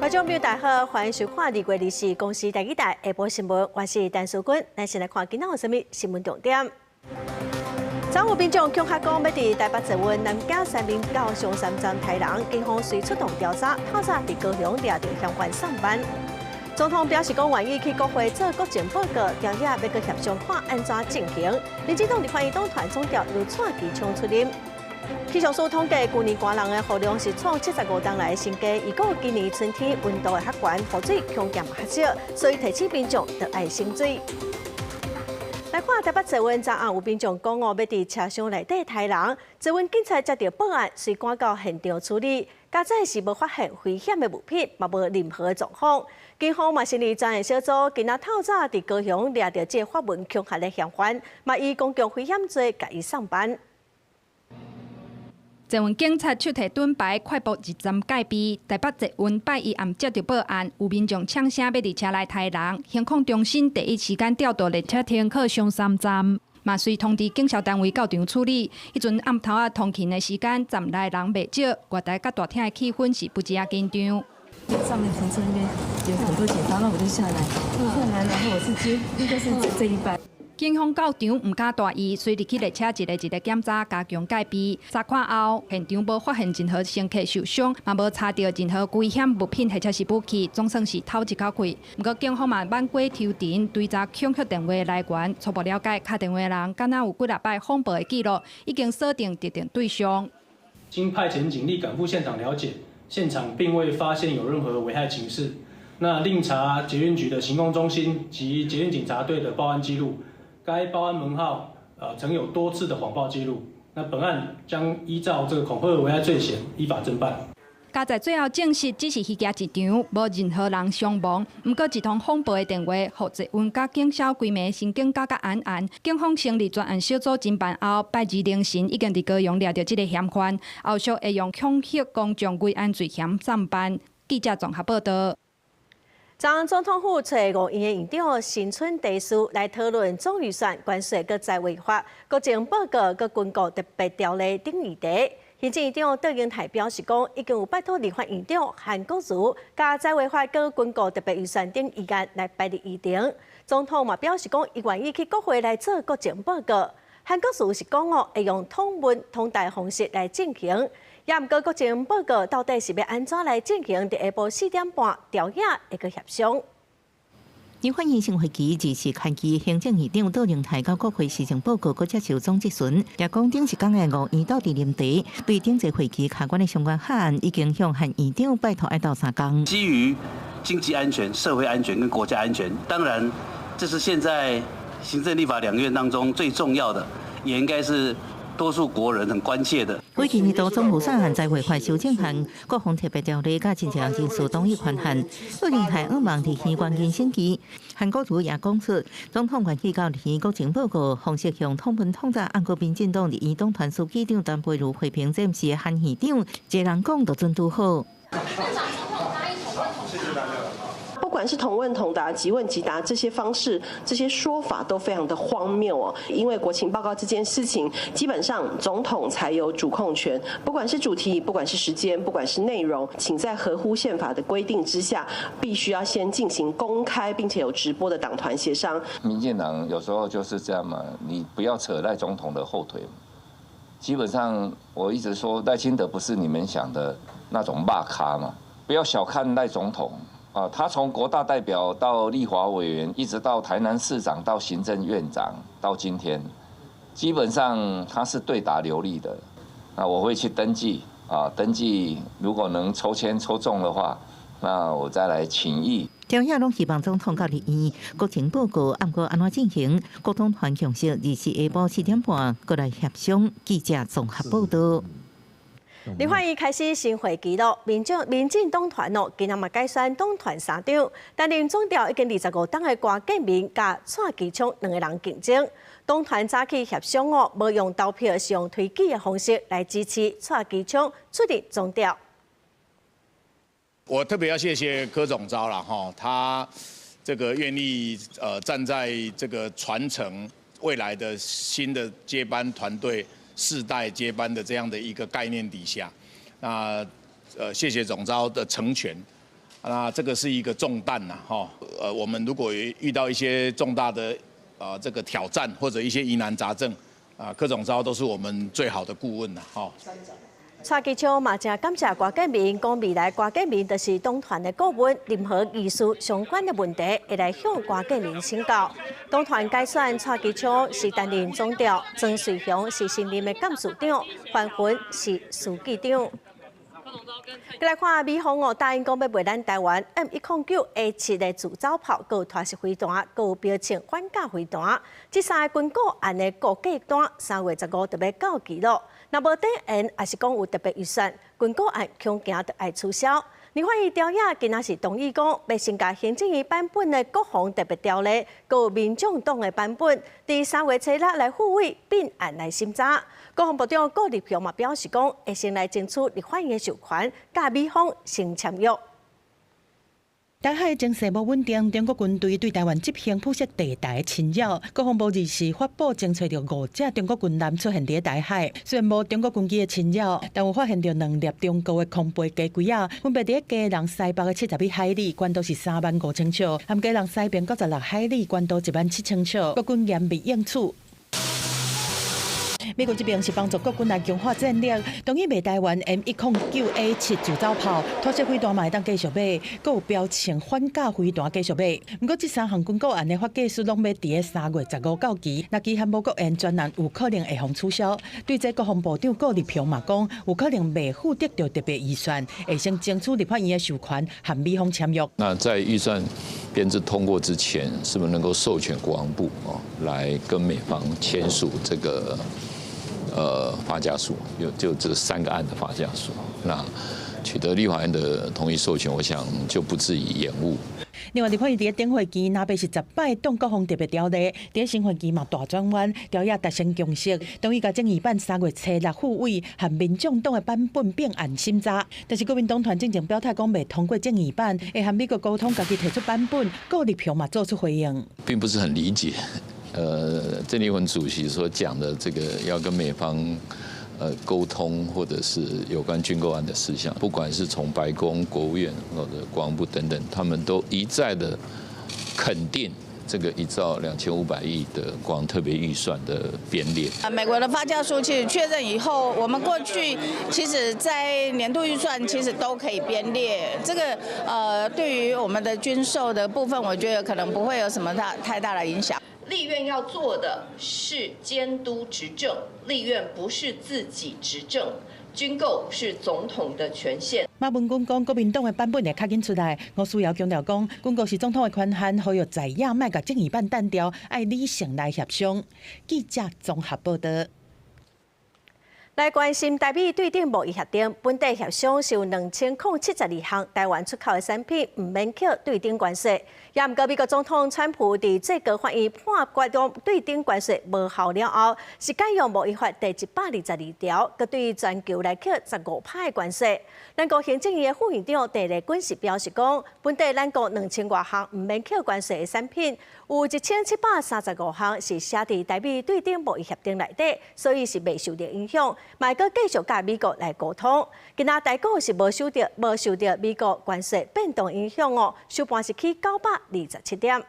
觀眾朋友大家好，歡迎收看2月24公視台語台下晡新聞，我是陳淑君。咱先來看今仔有啥物新聞重點。昨有民眾恐嚇講，欲佇台北捷運南京三民到松山站刣人，警方隨出動調查，透早佇高雄掠著嫌犯送辦。總統表示講，願意去國會做國情報告，朝野欲閣協商看按怎進行。民進黨立法院黨團總召由蔡其昌出任。氣象署統計，舊年寒人的雨量是創75冬來新低，預告今年春天溫度會較懸，雨水恐驚嘛較少，所以提醒民眾著愛省水。來看台北捷運，昨暗有民眾講哦，欲佇車廂內底刣人，捷運警察接著報案，隨趕到現場處理。佳哉是無發現危險的物品，嘛無任何狀況。警方嘛成立專案小組，今仔透早佇高雄掠著這個發文恐嚇的嫌犯，嘛以公共危險罪共伊送辦。捷運警察手提盾牌快步入站戒備，台北捷運拜一暗接著報案，有民眾嗆聲欲佇車內刣人，行控中心第一時間調度列車停靠松山站，嘛隨通知警消單位到場處理。彼陣暗頭仔通勤的時間，站內人袂少，月台佮大廳的氣氛是不止仔緊張。上面停車那邊有很多警察，那我就下來，下來然後我是接，應該是這一班。警方到場毋敢大意，隨入去列車一个一个檢查，加強戒備。查看後，現場無發現任何乘客受傷，嘛無查著任何危險物品或者是武器，總算是透一口氣。毋過警方嘛挽過抽查，追查恐嚇電話來源，初步了解，敲電話人敢若有幾若擺謊報的記錄，已經鎖定特定對象。經派遣警力趕赴現場了解，現場並未發現有任何危害情勢。那另查捷運局的行控中心及捷運警察隊的報案記錄。該報案門號，曾有多次的謊報記錄。那本案將依照這個恐嚇危害罪嫌，依法偵辦。佳哉最後證實，只是虛驚一場，無任何人傷亡。毋過一通謊報的電話，予捷運佮警消規暝神經絞甲絚絚。警方成立專案小組偵辦後，拜二凌晨已經佇高雄掠著這个嫌犯，後續會用恐嚇公眾危安罪嫌送辦。記者綜合報道。昨昏總統府揣五院的院長新春地書來討論總預算、關稅佮在位法、國情報告、佮軍購特別條例等議題。行政院長卓榮泰表示講，已經有拜託立法院長韓國瑜，共在位法佮軍購特別預算等議案來排入議程。總統嘛表示講，伊願意去國會來做國情報告。韓國瑜是講哦，會用統問統答方式來進行。也毋過國情報告到底是欲按怎來進行？佇下晡4點半，朝野會閣協商。立法院新會期就是開期行政院長卓榮泰到國會施政報告，閣接受總質詢，也講頂一工的五院鬥陣臨時，對頂個會期卡關的相關法案，已經向韓院長拜託愛鬥相共。基於經濟安全、社會安全跟國家安全，當然這是現在行政立法兩院當中最重要的，也應該是多數國人很關切的。為今年度總預算案、在會法修正案、國防特別條例佮真濟項人事動議權限，卓榮泰向望佇關鍵選期，韓國瑜也講出，總統願意到立院國情報告方式向統問統答，毋過民進黨立院黨團書記長陳佩如批評這毋是韓院長，一个人講就準拄好。不管是統問統答、即問即答這些方式、這些說法都非常的荒謬哦。因為國情報告這件事情，基本上總統才有主控權，不管是主題、不管是時間、不管是內容，請在合乎憲法的規定之下，必須要先進行公開並且有直播的黨團協商。民進黨有時候就是這樣嘛，你不要扯賴總統的後腿。基本上我一直說賴清德不是你們想的那種肉咖嘛，不要小看賴總統。啊，他從國大代表到立法委員，一直到台南市長，到行政院長，到今天，基本上他是對答流利的。那我會去登記啊，登記如果能抽籤抽中的話，那我再來請益。朝野攏希望總統到立院國情報告，毋過按怎進行？各黨團共識，24下晡4點半閣來協商。記者綜合報道。立法院開始新會期咯，民進黨團哦，今仔嘛改選黨團三長，擔任總召已經25冬的郭建明佮蔡其昌兩个人競爭。黨團早起協商哦，無用投票，是用推舉的方式來支持蔡其昌出任總召。我特別要謝謝柯總召啦，哈，他這個願意站在這個傳承未來的新的接班團隊，世代接班的這樣的一個概念底下，那謝謝總召的成全。那這個是一個重擔呐，哈，我們如果遇到一些重大的啊這個挑戰或者一些疑難雜症，啊，柯總召都是我們最好的顧問啦，哈。蔡其昌嘛誠感謝郭建明，講未來郭建明就是黨團的顧問，任何議事相關的問題會來向郭建明請教。黨團改選蔡其昌是擔任總召，曾瑞雄是新任的幹事長，范雲是書記長。來看美方哦，答應講欲賣咱台灣 M109A7的自走炮、閣有拖式飛彈、閣有標槍反甲飛彈，這三个軍購案的估計單3月15就欲到期囉。若無展延，抑是講有特別預算，軍購案恐驚就愛取消。立法院朝野今仔是同意講，欲先共行政院版本的國防特別條例，閣有民眾黨的版本，佇3月初六來付委併案來審查。國防部長顧立雄嘛表示講，會先來爭取立法院的授權，佮美方先簽約。台海情勢無穩定，中國軍隊對台灣執行灰色地帶侵擾。國防部二時發布偵測著五隻中國軍艦出現佇台海，雖然無中國軍機的侵擾，但有發現著兩粒中國的空飛雞胿仔，分別佇基隆西北的71海里，高度是35,000尺，和基隆西邊96海里，高度17,000尺。國軍嚴密應處。美國這邊是幫助國軍來強化戰力，同意賣台灣 M109A7自走炮，拖式飛彈嘛會當繼續買，閣有標槍反甲飛彈繼續買。毋過這三項軍購案的發計書攏欲佇3月15到期，若期限無閣延，專案有可能會予取消。對這國防部長顧立雄嘛講，有可能袂赴得著特別預算，會先爭取立法院的授權和美方簽約。那在預算編制通過之前，是不是能夠授權國防部啊來跟美方簽署這個？發價書有就這三個案的發價書，那取得立法院的同意授權，我想就不至於延誤。另外，立法院佇頂會期，若欲是十擺擋國防特別條例，佇新會期嘛大轉彎，朝野達成共識，同意共政院版3月初六付委和民眾黨的版本併案審查。但是國民黨團進前表態講袂通過政院版，會和美國溝通，家己提出版本，顧立雄嘛做出回應，並不是很理解。鄭麗文主席所講的這個要跟美方溝通，或者是有關軍購案的事項，不管是從白宮、國務院或者國防部等等，他們都一再的肯定這個1兆2500億的國防特別預算的編列。美國的發價書其實確認以後，我們過去其實在年度預算其實都可以編列。這個對於我們的軍售的部分，我覺得可能不會有什麼太大的影響。立院要做的是監督執政，立院不是自己執政，軍購是總統的權限。馬文君講，國民黨的版本會較緊出來。吳思瑤強調講，軍購是總統的權限，呼籲在野莫共政院版單調，愛理性來協商。記者綜合報道。來關心台美對等貿易協定，本底協商是有2072項台灣出口的產品毋免課對等關稅。也毋過美國總統川普佇最高法院判決中對等關稅無效了後，是改用貿易法第122條，閣對全球來課15%的關稅。咱國行政院的副院長鄭麗君是表示講，本底咱國2000外項毋免課關稅的產品，有1735項是寫佇台美對等貿易協定內底，所以是袂受著影響。嘛會閣繼續佮美國來溝通。今仔台股是無受著美國關稅變動影響哦，收盤是起927點。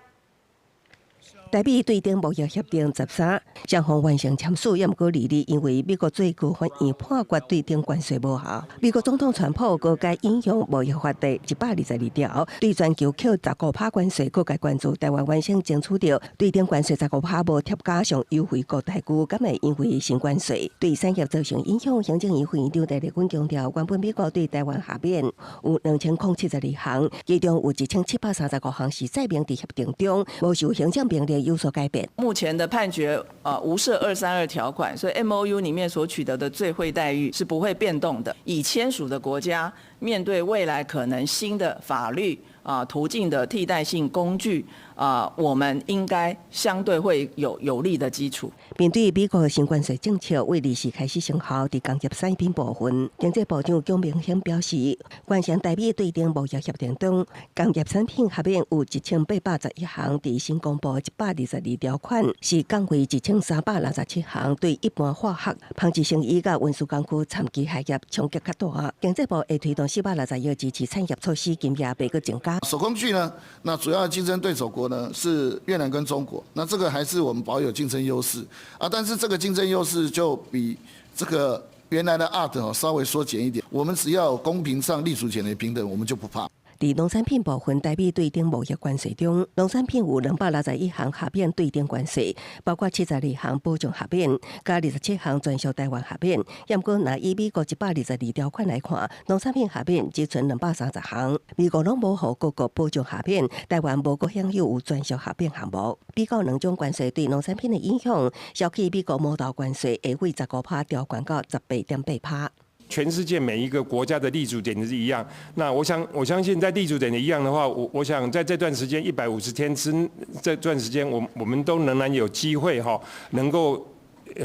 台美對等貿易協定13雙方完成簽署，也毋過2日因為美國最高法院判決對等關稅無效，美國總統川普閣改引用貿易法第122條，對全球課15%關稅，閣共關注台灣原先爭取著對等關稅十五趴無貼加上優惠國待遇，敢會因為新關稅對產業造成影響？行政院副院長鄭麗君強調，原本美國對台灣豁免有2072項，其中有1735項是載明佇協定中，無受行政命令有所改變。目前的判決啊，無涉232條款，所以 MOU 裡面所取得的最惠待遇是不會變動的。已簽署的國家面對未來可能新的法律啊途徑的替代性工具啊，我們應該相對會有有利的基礎。面對美國的新關稅政策，為2四開始生效，佇工業產品部分，經濟部長蔣明顯表示，完成台美對等貿易協定中，工業產品豁免有1811項，佇新公布122條款是降為1367項，對一般化學、紡織成衣佮運輸工具參機械業衝擊較大。經濟部會推動460億支持產業措施，今夜袂閣增加。手工具呢？那主要競爭對手國呢是越南跟中國，那這個還是我們保有競爭優勢啊，但是這個競爭優勢就比這個原來的 ART 哦稍微縮減一點。我們只要公平上立足點的平等，我們就不怕。佇農產品部分，台美對等貿易關稅中，農產品有261項豁免對等關稅，包括72項保障豁免，佮27項專屬台灣豁免。毋過，若以美國122條款來看，農產品豁免只賰230項。美國攏無予各國保障豁免，台灣無閣享有有專屬豁免項目。比較兩種關稅對農產品的影響，消去美國毛豆關稅會為15趴調懸到18.8趴。全世界每一個國家的立足點是一樣，那我想我相信在立足點一樣的話，我想在這段時間150天之這段時間，我們都仍然有機會哈，能夠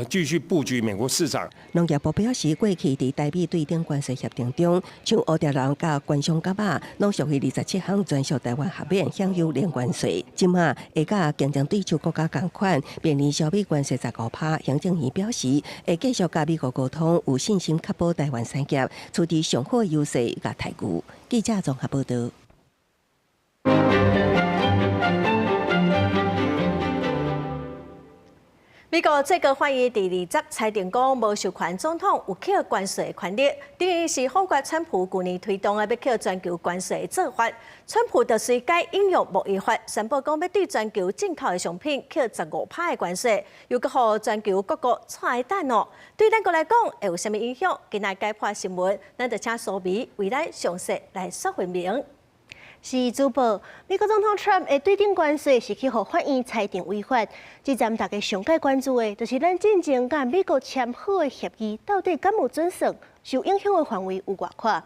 繼續布局美國市場。農業部表示，過去佇台美對等關稅協定中，像蝴蝶蘭佮懸賞柑仔，攏屬於27項專屬台灣豁免，享有零關稅。這馬會佮競爭對手國家仝款，面臨消費關稅十五趴。行政院表示，會繼續佮美國溝通，有信心確保台灣產業處佇上好優勢佮待遇。記者綜合報導。美國最高法院佇二十裁定講，無授權總統有課關稅的權力，等於是否決川普舊年推動的欲課全球關稅的做法。川普就隨改引用貿易法，宣布講欲對全球進口的商品課15趴的關稅，又閣予全球各國掣咧等哦。對咱國來講會有啥物影響？今仔解盤新聞，咱就請蘇美為咱詳細來說明。是主播，美國總統 Trump 的對等關稅是去予法院裁定違法。這陣大家上蓋關注的，就是咱進前佮美國簽好的協議，到底敢有準算？受影響的範圍有偌闊？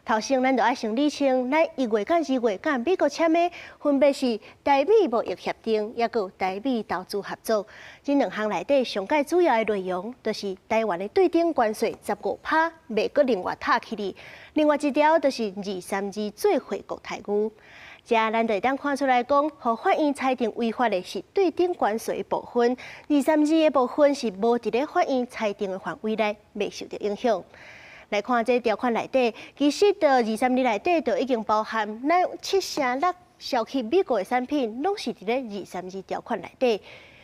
頭先，咱就愛先理清，咱1月佮2月佮美國簽的，分別是台美貿易協定，抑閣有台美投資合作。這兩項內底上蓋主要的內容，就是台灣的對等關稅十五趴，袂閣另外塔起哩。另外一條就是232最惠國待遇。這咱就會當看出來講，予法院裁定違法的是對等關稅的部分，232的部分是無佇咧法院裁定的範圍內，袂受著影響。來看這條款內底，其實佇232內底就已經包含咱76%銷去美國的產品，攏是佇咧二三二條款內底。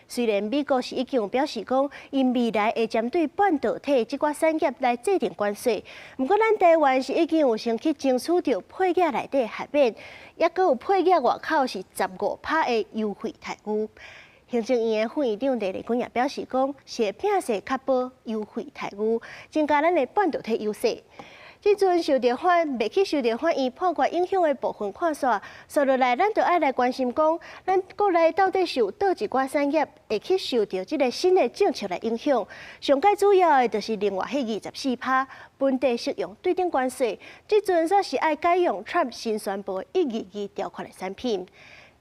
雖然美國是已經表示講，𪜶未來會針對半導體這寡產業來制定關稅，毋過咱台灣是已經有先去爭取著配額內底豁免，抑閣有配額外口是十五趴的優惠待遇。行政院的副院長黎麗君也表示講，是會拼勢確保優惠待遇，增加咱的半導體優勢。這陣受著法袂去受著法院判決影響的部分看煞，紲落來，咱就愛來關心講，咱國內到底是有佗一寡產業會去受著這个新的政策來影響？上蓋主要的就是另外彼24趴本地適用對等關稅，這陣煞是愛改用 Trump 新宣布122條款的產品。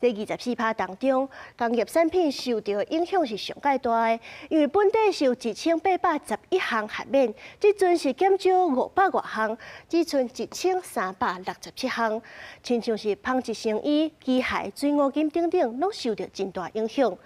這24趴當中，工業產品受著的影響是上蓋大的，因為本底是有1811項豁免，這陣是減少500外項，只賰1367項，親像是紡織成衣、機械、水五金等等，攏受著真大影響。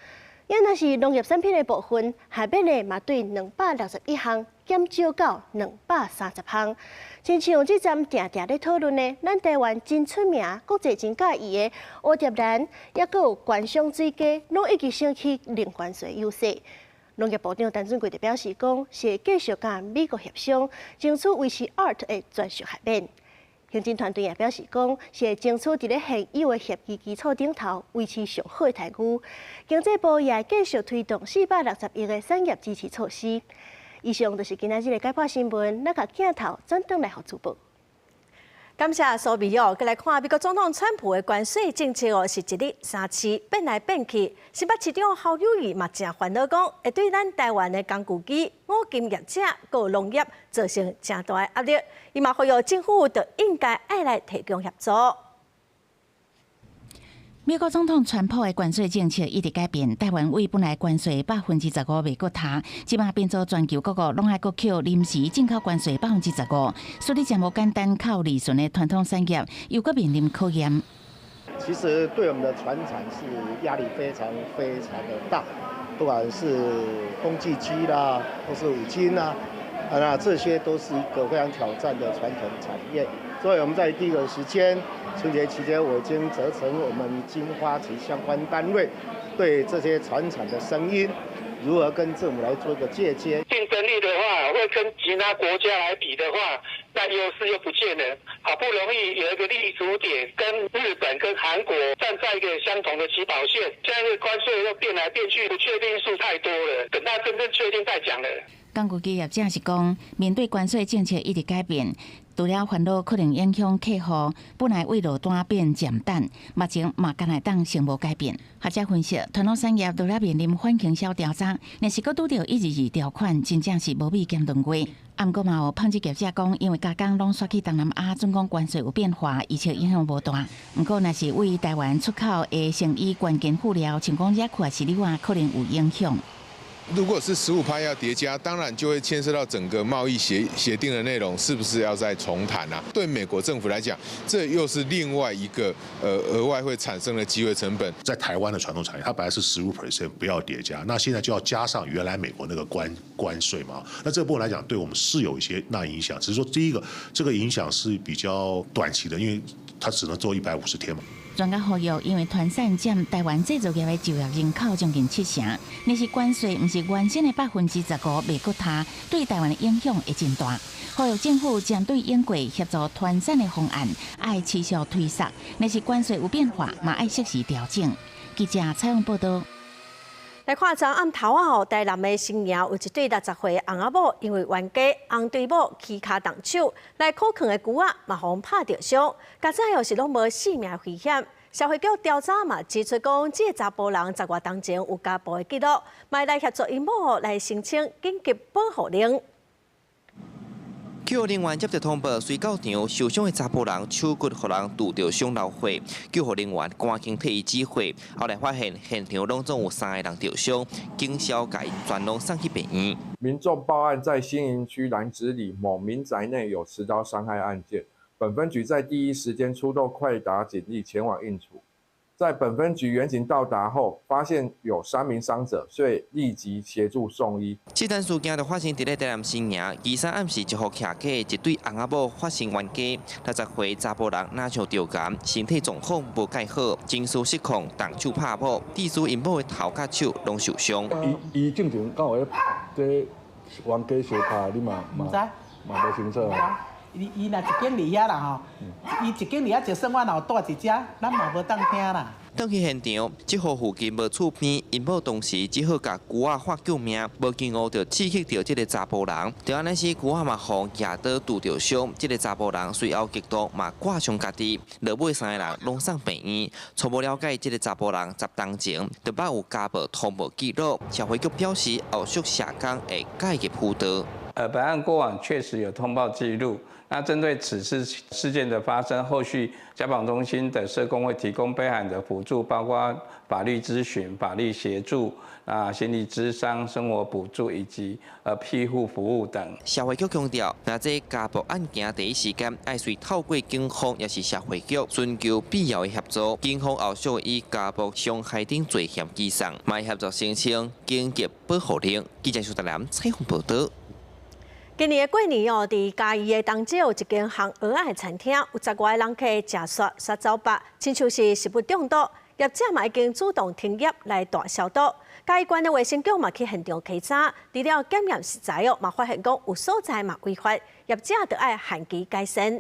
抑若是農業產品的部分，豁免的嘛對261項減少到230項。親像這陣定定咧討論的，咱台灣真出名、國際真佮意的蝴蝶蘭，抑閣有懸賞水雞，攏已經升起零關稅優勢。農業部長陳俊貴就表示講，是會繼續佮美國協商，爭取維持 ART 的專屬豁免。行政團隊也表示講，是會爭取佇咧現有的協議基礎頂頭維持上好的待遇。經濟部也會繼續推動460億的產業支持措施。以上就是今仔日的解盤新聞，咱共鏡頭轉轉來予主播。感謝蘇美哦，閣來看美國總統川普的關稅政策哦，是一日三市變來變去。新北市長侯友宜嘛誠煩惱講，會對咱台灣的工具機、五金業者、閣農業造成誠大的壓力。伊嘛呼籲政府就應該愛來提供協助。美國總統川普的關稅政策一直改變，台灣對本來關稅15%袂閣塔，這馬變做全球各國攏愛閣扣臨時進口關稅百分之十五，所以誠無簡單靠利潤的傳統產業又閣面臨考驗。其實對我們的傳產是壓力非常非常的大，不管是工具機啦，或是五金啦，啊，那這些都是一個非常挑戰的傳統產業。所以我們在第一個時間，春節期間，我已經責成我們經發及相關單位，對這些傳產的聲音，如何跟政府來做一個介接。競爭力的話，會跟其他國家來比的話，那優勢又不見了。好不容易有一個立足點，跟日本、跟韓國站在一個相同的起跑線，現在關稅又變來變去，不確定數太多了。等到真正確定再講了。根據業者是講，面對關稅政策一直改變，除了煩惱可能影響客戶，本來為落單變暫等，目前嘛敢會當先無改變。學者分析，傳統產業除了面臨反傾銷調查，若是閣拄著122條款，真正是無米兼燉雞。啊，毋過嘛有紡織業者講，因為加工攏煞去東南亞，準講關稅有變化，預測影響無大。毋過若是為台灣出口的成衣關鍵輔料，像講熱褲抑是裡外，可能有影響。如果是15趴要疊加，當然就會牽涉到整個貿易協定的內容，是不是要再重談啊？對美國政府來講，這又是另外一個額外會產生的機會成本。在台灣的傳統產業，它本來是15% 不要疊加，那現在就要加上原來美國那個關稅嘛。那這部分來講，對我們是有一些那影響，只是說第一個，這個影響是比較短期的，因為它只能做150天嘛。專家呼籲，因為傳產佔台灣製造業的就業人口將近七成，若是關稅毋是原先的15%，袂閣他，對台灣的影響會真大。呼籲政府針對應過協助傳產的方案，愛持續推捒，若是關稅有變化，嘛愛適時調整。記者採訪報道。來看昨暗頭仔吼，台南的新營有一對60歲翁仔某，因為冤家翁對某起跤動手，來苦囥的龜仔嘛，予拍著傷，佳哉又是攏無性命危險。社會局調查嘛指出講，這个查埔人十外冬前有家暴的記錄，嘛來協助𪜶某來申請緊急保護令。救護人員接到通報，隨到場受傷的查埔人手骨予人拄著傷流血，救護人員趕緊替伊止血。後來發現現場攏總有三個人著傷，警消共𪜶全攏送去病院。民眾報案，在新營區楠梓里某民宅內有持刀傷害案件，本分局在第一時間出動快達警力前往應處。在本分局員警到達後，發現有三名傷者，所以立即協助送醫。這單事件就發生佇咧台南新營，23暗時一戶徛家一對翁仔某發生冤家，60歲查埔人若像著感，身體狀況無蓋好，情緒失控，動手拍某，致使𪜶某的頭佮手攏受傷。伊伊進前敢有咧這冤家相拍，你嘛嘛嘛無清楚。伊伊若一間佇遐啦吼，伊一間佇遐，就算我若有蹛佇遮，咱嘛無當聽啦。轉去現場，這戶附近無厝邊，𪜶某當時只好共龜仔喊救命，無經誤就刺激著這个查埔人。就按呢時，龜仔嘛予舉刀拄著傷，這个查埔人隨後激動嘛割傷家己，落尾三个人攏送病院。初步了解，這个查埔人十冬前就捌有家暴通報記錄，社會局表示後續社工會介入輔導。本案過往確實有通報記錄。那針對此次事件的發生，後續家訪中心的社工會提供被害人的輔助，包括法律諮詢、法律協助、啊心理諮商、生活補助以及庇護服務等。社會局強調，若這家暴案件第一時間愛隨透過警方，抑是社會局尋求必要的協助。警方後續以家暴傷害等罪嫌起訴，嘛協助申請緊急保護令。記者蘇德南採訪報道。今年的過年哦，佇嘉義的東石有一間烘蚵仔的餐廳，有十外个人客食煞煞走腹，親像是食物中毒，業者嘛已經主動停業來大消毒。嘉義縣的衛生局嘛去現場稽查，除了檢驗食材哦，嘛發現講有所在嘛違法，業者著愛限期改善。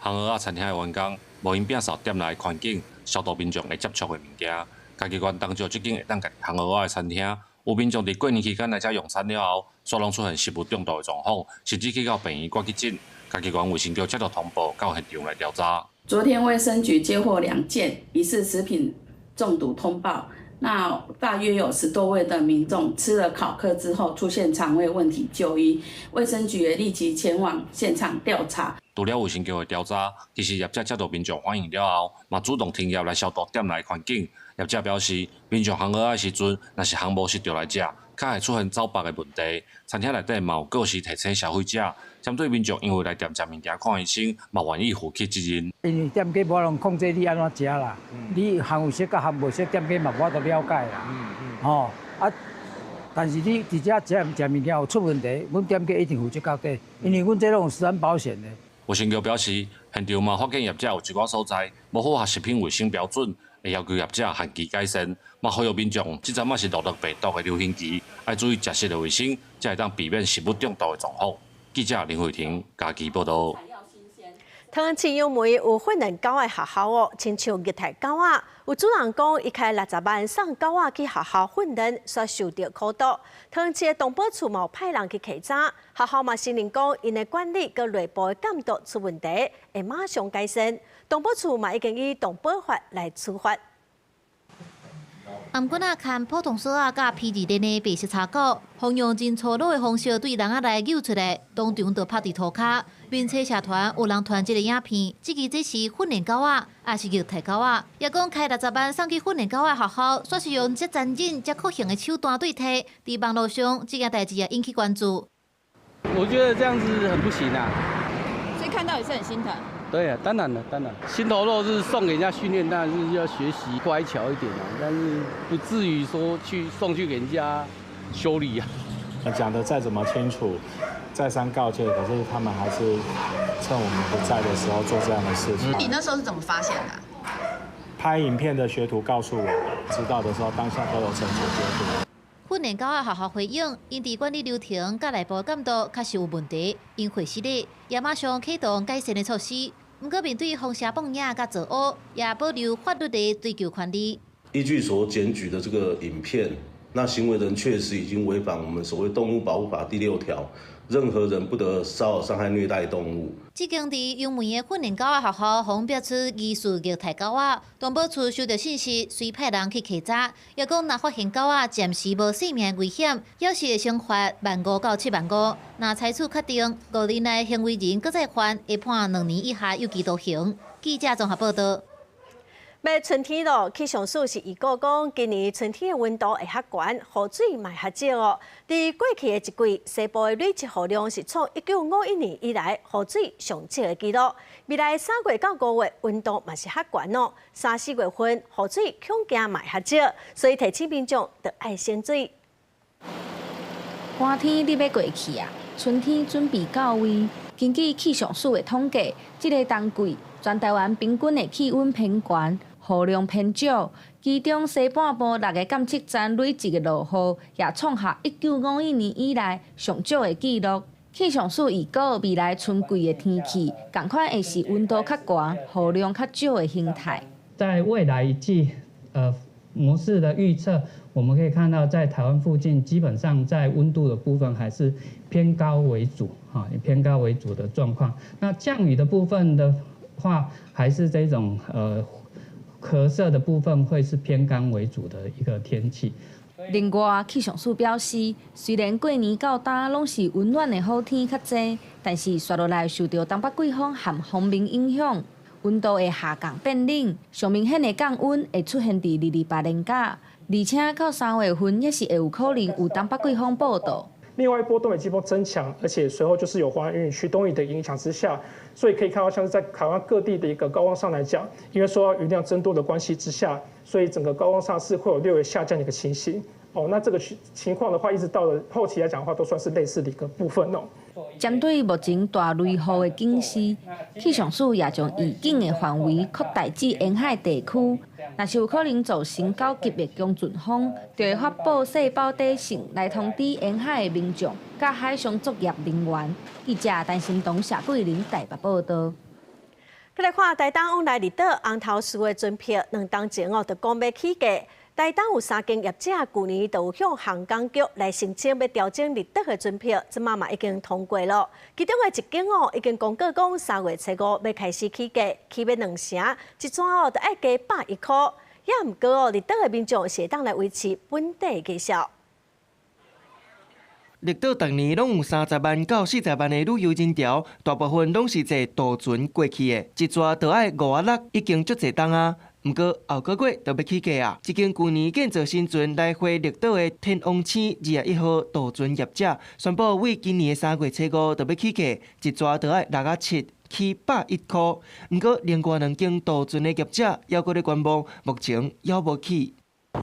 烘蚵仔餐廳的員工無閒摒掃店內環境，消毒民眾會接觸的物件。嘉義縣東石這間會當家己烘蚵仔的餐廳。有民眾佇過年期間來遮用餐了後，煞攏出現食物中毒的狀況，甚至去到病院掛急診。嘉義縣衛生局接到通報，到現場來調查。昨天衛生局接獲兩件疑似食品中毒通報，那大約有10多位的民眾吃了烤蚵之後出現腸胃問題就醫，衛生局也立即前往現場調查。除了衛生局的調查，其實業者接到民眾反映了後，嘛主動停業來消毒店內環境。業者表示，民眾烘蚵仔時陣，若是烘無熟著來食，較會出現走腹的問題。餐廳內底嘛有過時提醒消費者，針對民眾因為來店食物件看醫生，嘛願意負起責任。因為店家無法度控制你按怎食啦，你烘有熟佮烘無熟，店家嘛無法度了解啦。吼啊，但是你佇遮食食物件有出問題，阮店家一定負責到底，因為阮這攏有食安保險的。衛生局表示，現場嘛發現業者有一寡所在無符合食品衛生標準，會要求業者限期改善。嘛呼籲民眾，這陣仔是諾如病毒的流行期，愛注意食食的衛生，才會當避免食物中毒的狀況。記者林慧婷嘉義報導。桃園市楊梅有訓練狗的學校哦，親像虐待狗仔。有主人講，伊開60萬送狗仔去學校訓練，煞受著苦毒。桃園市的動保處嘛有派人去稽查，學校嘛承認講，𪜶的管理佮內部的監督出問題，會馬上改善。動保處嘛已經以動保法來處罰。頷頸仔牽普通索仔佮皮質鏈的白色柴狗，予用真粗魯的方式對籠仔內搝出來，當場就拍佇塗跤。面冊社團有人傳這个影片，質疑這是訓練狗仔，抑是虐待狗仔？抑講開60萬送去訓練狗仔學校，煞是用這殘忍、這酷刑的手段對待。佇網路上，這件代誌也引起關注。我覺得這樣子很不行啊！所以看到也是很心疼。對啊，當然了，當然，心頭肉是送給人家訓練，當然是要學習乖巧一點啊，但是不至於說去送去給人家修理啊。講得再怎麼清楚，再三告誡，可是他們還是趁我們不在的時候做這樣的事情。你那時候是怎麼發現的？拍影片的學徒告訴我，知道的時候當下都有懲處學徒。訓練狗仔學校回應，𪜶佇管理流程佮內部監督確實有問題，𪜶會失禮，也馬上啟動改善的措施。毋過面對風聲放影佮造烏，也保留法律的追究權利。依據所檢舉的這個影片，那行為人確實已經違反我們所謂動物保護法第六條，任何人不得騷擾、傷害、虐待動物。這間佇楊梅的訓練狗仔學校，予爆出疑似虐待狗仔，動保處收到信息，隨派人去稽查，抑講若發現狗仔暫時無性命危險，猶是會先罰1萬5到7萬5。若採取確定，5年內行為人閣再犯，會判2年以下有期徒刑。記者綜合報導。欲春天咯，氣象署是預告講，今年春天的溫度會較懸，雨水嘛會較少哦。佇過去的一季，西部的累積雨量是創1951年以來雨水上少的紀錄。未來3月到5月溫度嘛是較懸哦，3、4月份雨水恐驚嘛會較少，所以提醒民眾著愛省水。寒天欲過去啊，春天準備到位。根據氣象署的統計，這个冬季全台灣平均的氣溫偏懸，雨量偏少，其中西半部六个監測站累積的落雨也創下1951年以來上少的紀錄。氣象署預告，未來春季的天氣，仝款會是溫度較懸、雨量較少的形態。在未來一季，模式的預測，我們可以看到，在台灣附近，基本上在溫度的部分還是偏高為主，哈，以偏高為主的狀況。那降雨的部分的話，還是這種褐色的部分會是偏乾為主的一個天氣。另外，氣象署表示，雖然過年到今攏是溫暖的好天較濟，但是紲落來受著東北季風和鋒面影響，溫度會下降變冷，上明顯的降溫會出現佇2、28連假，而且到3月份也是會有可能有東北季風報到。另外一波東北季風增強，而且隨後就是有華南雲雨區東移的影響之下，所以可以看到像是在台灣各地的一個高溫上來講，因為受到雲量增多的關係之下，所以整個高溫上是會有略微下降的一個情形。哦，那這個情況的話，一直到了後期來講的話，都算是類似的一個部分哦。針對目前大雷雨的警示，氣象署也將預警的範圍擴大至沿海地區。若是有可能造成9級的強陣風，就會發布細胞底線來通知沿海的民眾佮海上作業人員。記者陳新東、謝桂林台北報導。閣來看台東往來綠島紅頭嶼的船票，2冬前哦，就講欲起價。台東有三間業者，舊年就有向航港局來申請欲調整離島的船票，這馬嘛已經通過了。其中的一間哦，已經公告講3月初5欲開始起價，起欲2成，一逝哦著愛加110塊。也毋過哦，離島的民眾是會當來維持本地的價數。綠島逐年攏有30萬到40萬的旅遊人潮，大部分攏是坐渡船過去的，一逝就愛5仔6，已經足濟冬啊。毋過後個月就欲起價啊！這間舊年建造新船來回綠島的天王星21號渡船業者宣布，為今年的3月初5就欲起價，一逝就愛6仔7，起110塊。毋過另外兩間渡船的業者猶閣咧觀望，目前猶無起。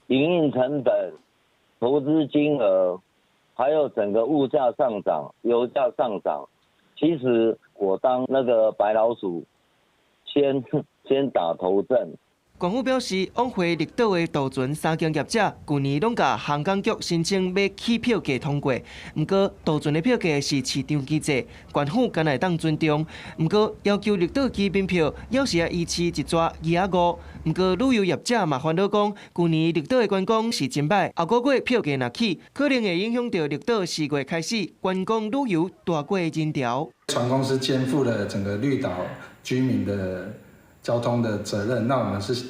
營運成本、投資金額。還有整個物價上漲、油價上漲，其實我當那個白老鼠，先打頭陣。縣府表示，往回綠島的渡船三間業者，舊年攏共航港局申請欲起票價通過，毋過渡船的票價是市場機制，縣府敢若會當尊重。毋過要求綠島基本票，猶是愛維持一逝25。毋過旅遊業者嘛煩惱講，舊年綠島的觀光是真䆀，後個月票價若起，可能會影響著綠島4月開始觀光旅遊大過的人潮。船公司肩負了整個綠島居民的交通的責任，那我們是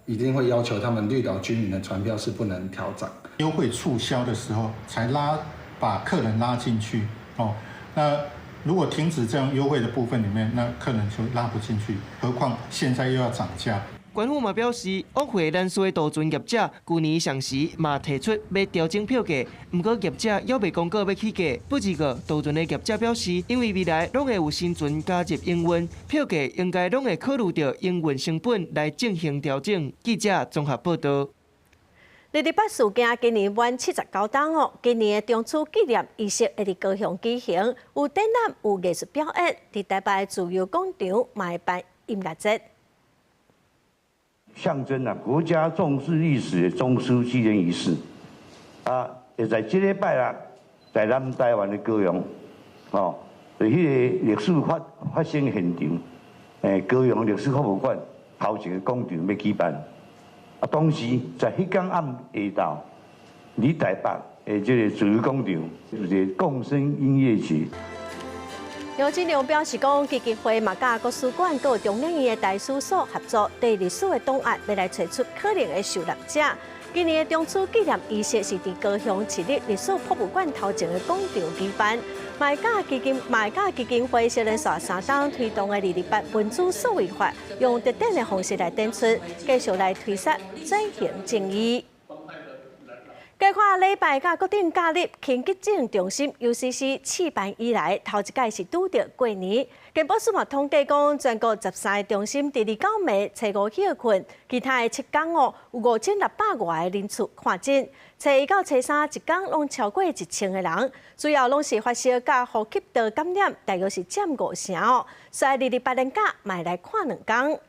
一定會要求他們綠島居民的船票是不能調漲。優惠促銷的時候才拉把客人拉進去哦。那如果停止這樣優惠的部分裡面，那客人就拉不進去。何況現在又要漲價。縣府嘛表示，往回蘭嶼的渡船業者，舊年上時嘛提出欲調整票價，毋過業者猶未公告欲起價。不過，渡船的業者表示，因為未來攏會有新船加入營運，票價應該攏會考慮著營運成本來進行調整。記者綜合報導。228事件今年滿79冬哦，今年的中秋紀念儀式會佇高雄舉行，有展覽，有藝術表演，佇台北自由廣場嘛會辦音樂節。象徵啊，國家重視歷史的中秋紀念儀式，啊，會在這禮拜啦，在咱台灣的高雄，哦，佇彼个歷史發生現場，高雄歷史博物館頭前的廣場欲舉辦，啊，同時在彼天暗下晝，佇台北的這个自由廣場，就是共生音樂節。楊金龍表示講，基金會嘛佮國史館佮中研院的台史所合作，對歷史的檔案欲來揣出可能的受難者。今年的中秋紀念儀式是佇高雄市立歷史博物館頭前的廣場舉辦。嘛會佮基金會小連續3冬推動的228民主數位法，用特定的方式來展出，繼續來推捒轉型正義。計劃禮拜佮國定假日，輕急診中心 UCC 試辦以來，頭一擺是拄著過年。健保署嘛統計講，全國13個中心佇29暝初五歇睏，其他的7工哦，有5600外个人次看診。初一到初三一工攏超過1000個人，主要攏是發燒佮呼吸道感染，大約是佔5成哦。所以228連假嘛會來看兩工。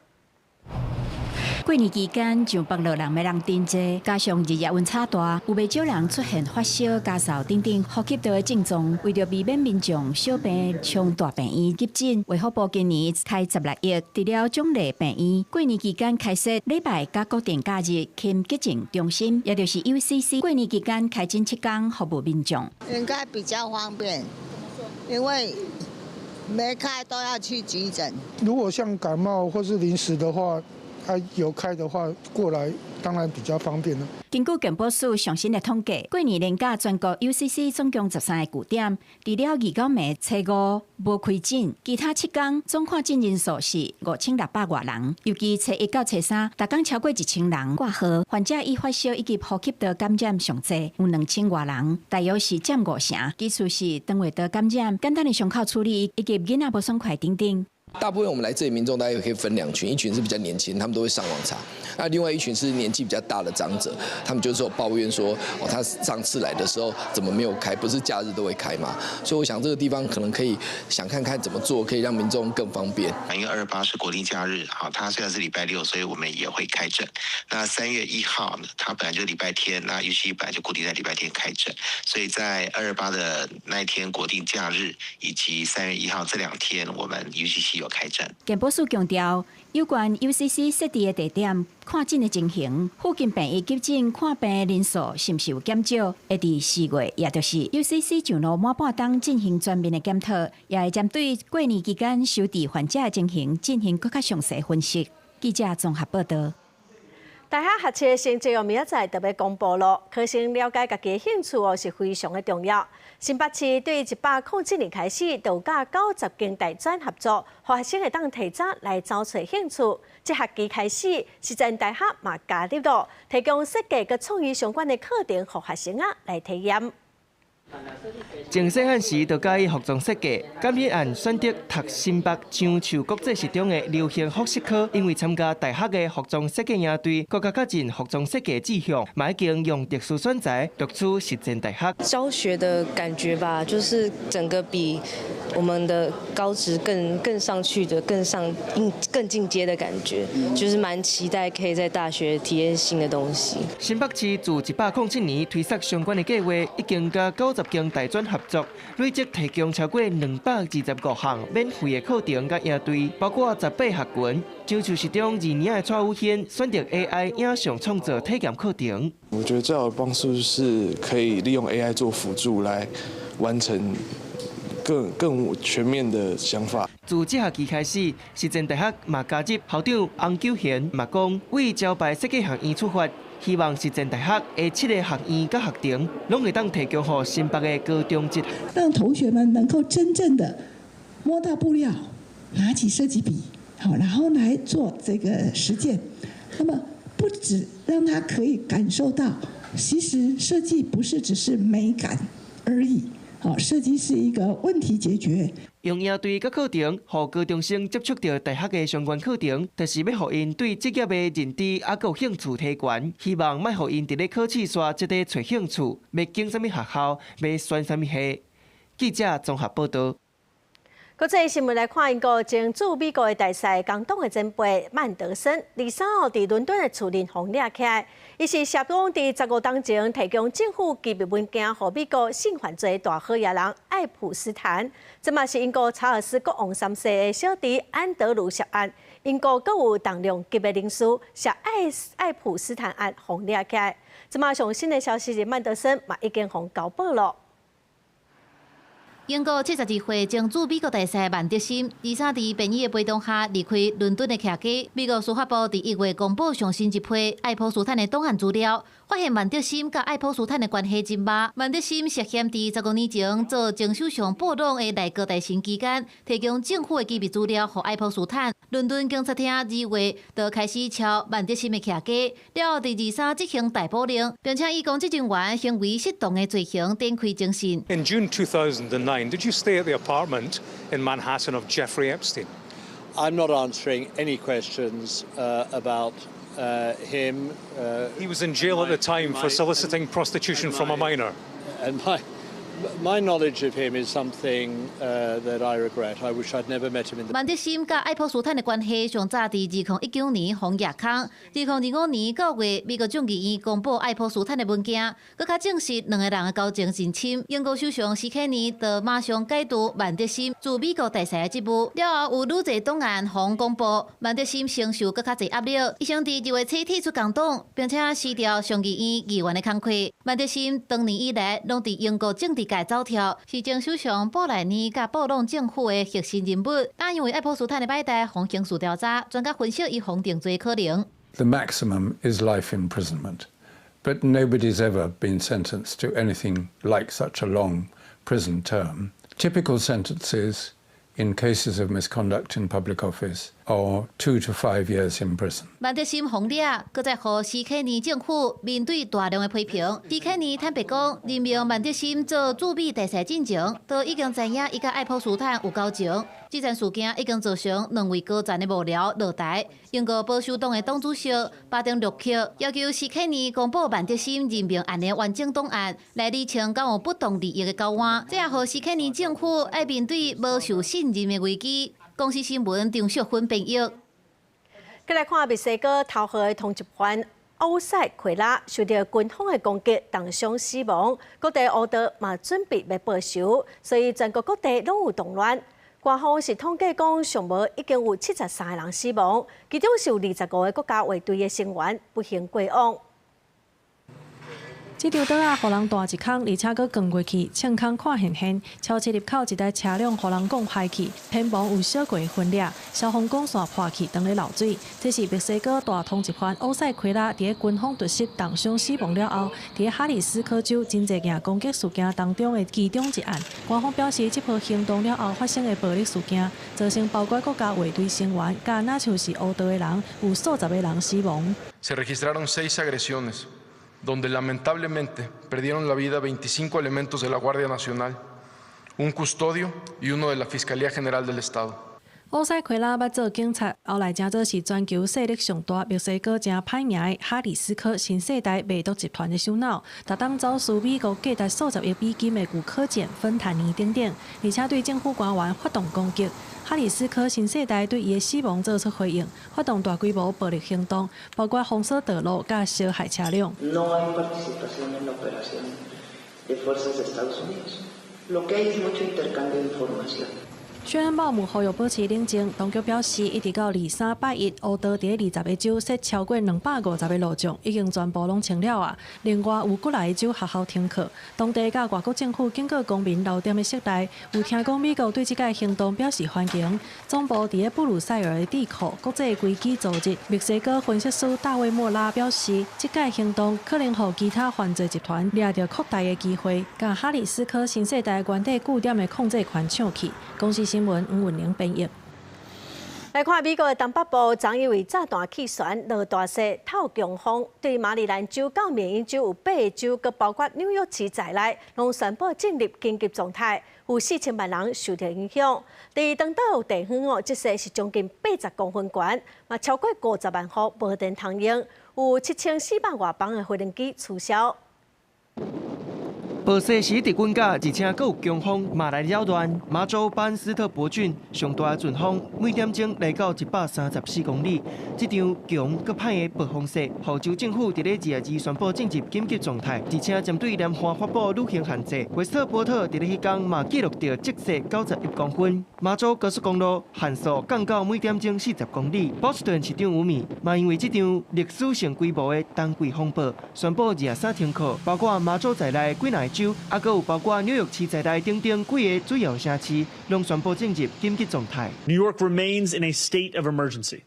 過年期間，上北落人的人真濟，加上日夜溫差大，有袂少人出現發燒、咳嗽等等呼吸道的症狀。為著避免民眾小病衝大病院急診，衛福部今年開16億，除了獎勵病院，過年期間開設禮拜佮國定假日輕急症中心，也就是 UCC。過年期間開診7工，服務民眾。應該比較方便，因為沒開都要去急診。如果像感冒或是臨時的話，啊，有開的話過來當然比較方便啦。根據健保署上新的統計，過年連假全國 UCC 總共13个據點，除了29暝初五無開診，其他7工總看診人數是5600外人。尤其初一到初三，逐工超過1000人掛號，患者以發燒以及呼吸道感染上濟，有2000外人，大約是佔5成。其次是腸胃道感染、簡單的傷口處理以及囡仔無爽快等等。大部分我們來這裡民眾，大概可以分兩群，一群是比較年輕，他們都會上網查；那另外一群是年紀比較大的長者，他們就是有抱怨說，哦，他上次來的時候怎麼沒有開？不是假日都會開嗎？所以我想這個地方可能可以想看看怎麼做，可以讓民眾更方便。因為228是國定假日，好，它雖然是禮拜六，所以我們也會開診。那3月1號，它本來就是禮拜天，那 UCC 本來就固定在禮拜天開診，所以在228的那一天國定假日以及3月1號這兩天，我們 UCC 有開診。健保署強調，有關 UCC 設置的地點、看診的情形、附近病院急診看病的人數是毋是有減少，會佇4月，也就是 UCC 上路滿半冬進行全面的檢討，也會針對過年期間收治患者的情形進行閣較詳細分析。記者綜合報導。大學學測成績哦，明仔載就欲公布囉。考生了解家己的興趣哦，是非常的重要。新北市對107年開始，就佮90間大專合作，予學生會當提早來找揣興趣。這學期開始，實踐大學嘛加入囉，提供設計佮創意相關的課程，予學生仔來體驗。從細漢時就佮意服裝設計，監彼案選擇讀新北樟樹國際實中的流行服飾科，因為參加大學的服裝設計營隊，閣較較進服裝設計志向，嘛已經用特殊選才錄取實踐大學。教學的感覺吧，就是整個比我們的高職更上去的、更上更進階的感覺，就是蠻期待可以在大學體驗新的東西。新北市自107年推實相關的計劃，已經佮90間大專合作，累計提供超過225項免費的課程佮營隊，包括18學群。樟樹實中2年的蔡宇軒選擇 AI 影像創作體驗課程。我覺得最好的幫助是可以利用 AI 做輔助來完成更全面的想法。自這學期開始，實踐大學嘛加入校長洪九賢嘛講，為招牌設計學院出發。希望實踐大學的七個學院佮學程，攏會當提供予新北的高中職，讓同學們能夠真正的摸到布料，拿起設計筆，好，然後來做這個實踐。那麼不止讓他可以感受到，其實設計不是只是美感而已，好，設計是一個問題解決。用營隊佮課程，予高中生接觸著大學的相關課程，就是欲予𪜶對職業的認知猶閣有興趣提懸。希望莫予𪜶佇咧考試煞這咧揣興趣，欲揀啥物學校，欲選啥物系。記者綜合報道。國際新聞來看，英國前駐美國的大使、工黨的前輩曼德森，23號佇倫敦的厝內予掠起來，伊是涉講佇15冬前提供政府機密文件予美國性犯罪大好野人愛普斯坦，這嘛是英國查爾斯國王三世的小弟安德魯涉案，英國閣有重量級的人士涉愛普斯坦案予掠起來，這馬上新的消息是曼德森嘛已經予交保囉。英國72歲前駐美國大使曼德森，23佇便衣的陪同下離開倫敦的徛家。美國司法部佇1月公布上新一批愛普斯坦的檔案資料，發現曼德森佮愛普斯坦的關係真密。曼德森涉嫌佇15年前做前首相布朗的內閣大臣期間，提供政府的機密資料予愛普斯坦。倫敦警察廳2月就開始抄曼德森的徛家，了後佇23執行逮捕令，並且以公職人員行為失當的罪行展開偵訊。 In June 2009, did you stay at the apartment in Manhattan of Jeffrey Epstein? I'm not answering any questions about him. He was in jail at the time for soliciting prostitution from a minor. And my knowledge of him is something that I regret. I wish I'd never met him in the. 曼德森佮愛普斯坦的關係上早佇2019年予蜈空，2025年9月，美國眾議院公布愛普斯坦的文件，閣較證實兩个人的交情真深。英國首相施克尼就馬上解除曼德森駐美國大使的職務。了後有愈濟檔案予公布，曼德森承受閣較濟壓力，伊先佇2月初退出工黨，並且辭掉上議院議員的工課。曼德森長年以來攏佇英國政治界走跳，是前首相布萊尼佮布朗政府的核心人物。但因為愛普斯坦的擺台予刑事調查，專家分析伊予定罪可能。 The maximum is life imprisonment, but nobody's ever been sentenced to anything like such a long prison term. Typical sentences in cases of misconduct in public office are 2 to 5 years in prison. 曼德森予掠，閣再予施克尼政府面對大量的批評。施克尼坦白講，任命曼德森做駐美大使進前，都已經知影伊佮愛普斯坦有交情。這件事件已經造成兩位高層的幕僚落台。英國保守黨的黨主席巴丁洛克要求施克尼公布曼德森任命案的完整檔案，來釐清敢有不當利益的交換。這也予施克尼政府愛面對無受信任的危機。公視新聞張淑芬編譯。閣來看墨西哥頭號的通緝犯歐塞奎拉受著軍方的攻擊，重傷死亡。各地烏道嘛準備欲報仇，所以全國各地攏有動亂。官方是統計講，上無已經有73個人死亡，其中是有25個國家衛隊的成員不幸過往。這條道仔予人彈一空，而且閣撞過去，穿空看現現，超車入口一台車輛予人摃歹去，偏旁有小過分裂，消防管線破去，當咧漏水。這是墨西哥大通緝犯歐塞奎拉佇咧軍方突襲重傷死亡了後，佇咧哈里斯科州真濟件攻擊事件當中的其中一案。官方表示，這波行動了後發生的暴力事件，造成包括國家衛隊成員，佮若像是烏道的人，有數十个人死亡。 Se registraron seis agresiones. Donde lamentablemente perdieron la vida 25 elementos de la Guardia Nacional, un custodio y uno de la Fiscalía General del Estado. 奧賽奎拉捌做警察，後來成做是全球勢力上大、墨西哥誠歹名的哈里斯科新世代賣毒集團的首腦，大膽走私美國價值數十億美金的古柯鹼、芬坦尼等等，而且對政府官員發動攻擊。哈里斯科新世代對伊的死亡做出回應，發動大規模暴力行動，包括封鎖道路、佮燒害車輛。 No hay participación en la operación de fuerzas de Estados Unidos. Lo que hay es mucho intercambio de información. 薛恩鲍姆呼籲保持冷靜，當局表示，一直到23拜一，烏道佇20個州設超過250個路障，已經全部攏清了啊。另外有幾若個州學校停課，當地佮外國政府警告公民留踮咧室內。有聽講美國對這個行動表示歡迎。總部佇咧布魯塞爾的智庫國際危機組織墨西哥分析師大衛莫拉表示，這個行動可能予其他犯罪集團掠著擴大的機會，共哈里斯科新世代原底據點的控制權搶去。公視新聞黃雲玲編譯。來看美國的東北部，昨因為炸彈氣旋落大雪、透強風，對馬里蘭州到緬因州有八個州，閣包括紐約市在內，攏宣布進入緊急狀態，有4000萬人受著影響。佇長島有地方哦，積雪是將近80公分懸，嘛超過50萬戶無電通用，有7400外班的飛行機取消。暴雪是一直滾甲，而且閣有強風，嘛來擾亂。馬州班斯特伯郡上大的陣風，每點鐘來到134公里。這場強閣歹的暴風雪，予州政府佇咧22宣布進入緊急狀態，而且針對南岸發布旅行限制。威斯特波特佇咧彼工嘛記錄著積雪91公分。馬州高速公路限速降到每點鐘40公里。波士頓市長吳米嘛因為這場歷史性規模的冬季風暴，宣布23停課，包括馬州在內幾若個州，啊，閣有包括紐約市在內等等幾个主要城市，攏宣布進入緊急狀態。 New York remains in a state of emergency.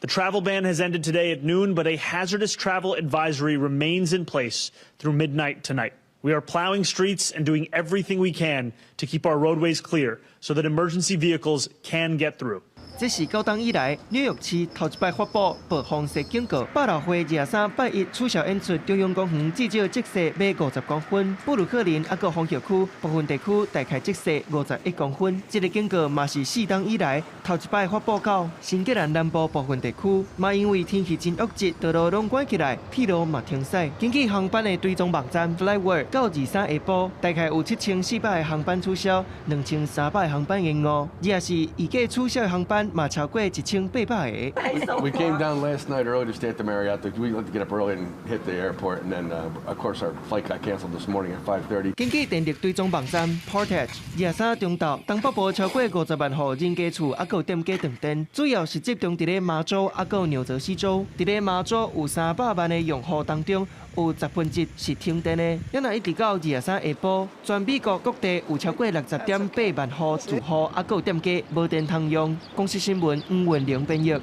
The travel ban has ended today at noon, but a hazardous travel advisory remains in place through midnight tonight. We are plowing streets and doing everything we can to keep our roadways clear so that emergency vehicles can get through. 這是九冬以來紐約市頭一擺發布暴風雪警告。百老匯23拜一取消演出，中央公園至少積雪欲50公分，布魯克林抑閣風雪區部分地區大概積雪51公分。這个警告嘛是4冬以來頭一擺發布到新格蘭南部部分地區，嘛因為天氣真惡質，道路攏關起來，鐵路嘛停駛。根據航班的追蹤網站 FlightAware，到23下晡，大概有7400個航班取消，2300個航班延誤，而是預計取消的航班嘛超過1800個。 We came down last night early to stay at the Marriott. We like to get up early and hit the airport, and then, of course, our flight got canceled this morning at 5:30. 根據電力追蹤網站 Portage，23中晝東北部超過50萬戶人家厝抑閣有店家斷電，主要是集中佇咧麻州抑閣有紐澤西州。佇咧麻州有300萬的用戶當中，有1/10是停電的。若一直到23下晡，全美國各地有超過60.8萬戶住戶抑閣有店家無電通用。公視新聞黃文玲編譯。